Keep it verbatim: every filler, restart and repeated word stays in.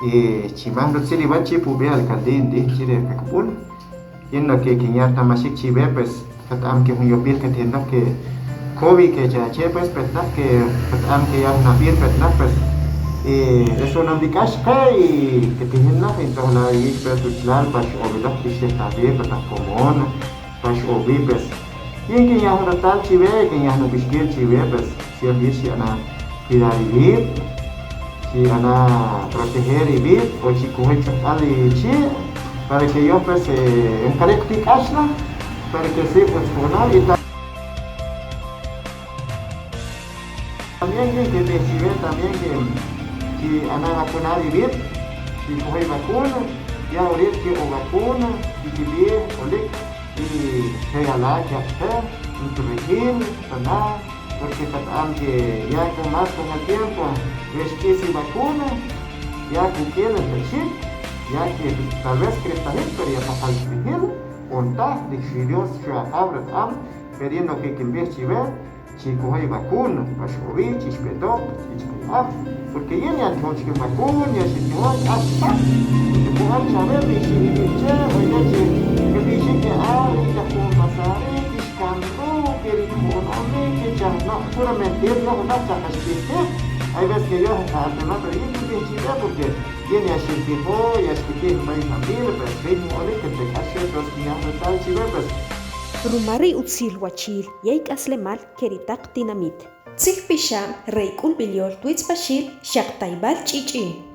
Y chimaj rutzil iwach chi pub'e alcaldía ndij chi re kakb'ul. Yin lo que kinya tamaxik chiwe, pues, kat'am ke jun yopil katijin taq ke COVID ke cha che, pues, petnaq ke kat'am ke ya jun ab'il petnaq, pues, y es unan b'ik'ax qe y katijin naq y toj la yik, pues, uchlal pa x'owilaq kixtijtab'il pa taq komon, pa x'owi, pues, yin kinya jun ratal chiwe, kinya jun ub'ixkil chiwe, pues, siempre xi'ana cuidar iwib', xi'ana proteger iwib' o chi kojol ch'uqb'al ichi', para que yoj, pues, eh, nqariq ti k'ax na, para que sib' utz ko'ono y ta-, también yin kib'ij chiwe también que xi'ana vacunar iwib', xikojol vacuna, ya uri'l ke o vacuna, y kib'ij olik y regalar ke aq'e, nkirijil, pana, porque qeta'am ke ya k'o más k'o na tiempo, we xk'is ivacuna, ya kuk'il ta chik, ya ke tal vez kriqtajik, pero ya taqal krijil, o ntaj, lik ri Dios xu Ajaw reta'am, pero yin lo que kinb'ij chiwe, chi kojol ivacuna, pa xk'o wi, chi xpetoq, y chi kiya'aj, porque yin ya nch'on chik ivacuna, ya xikijol, k'ax taq, y k'o jun chawil ri xib'ij che, o ya chi keb'ixik e a, ri kajk'un pasar, ri kixkan ruk', y ri k'o jun onik, y chajnoq, pura mentira, no, no, xa kaxk'is tzij. Hay veces que yo, pero yin kinb'ij chiwe, porque yin ya xintijo, ya xkitij pa ifamilia, pues, rin jun onik, que te k'ax xew, pues, kinya jun retal chiwe, pues. Ruma ri utzil wachil yey k'aslemal ke ri taq tinamit. Tzij Pixab' re K'ulb'il Yol Twitz Paxil, Xaq Tayb'al Ch'i'ch'i'.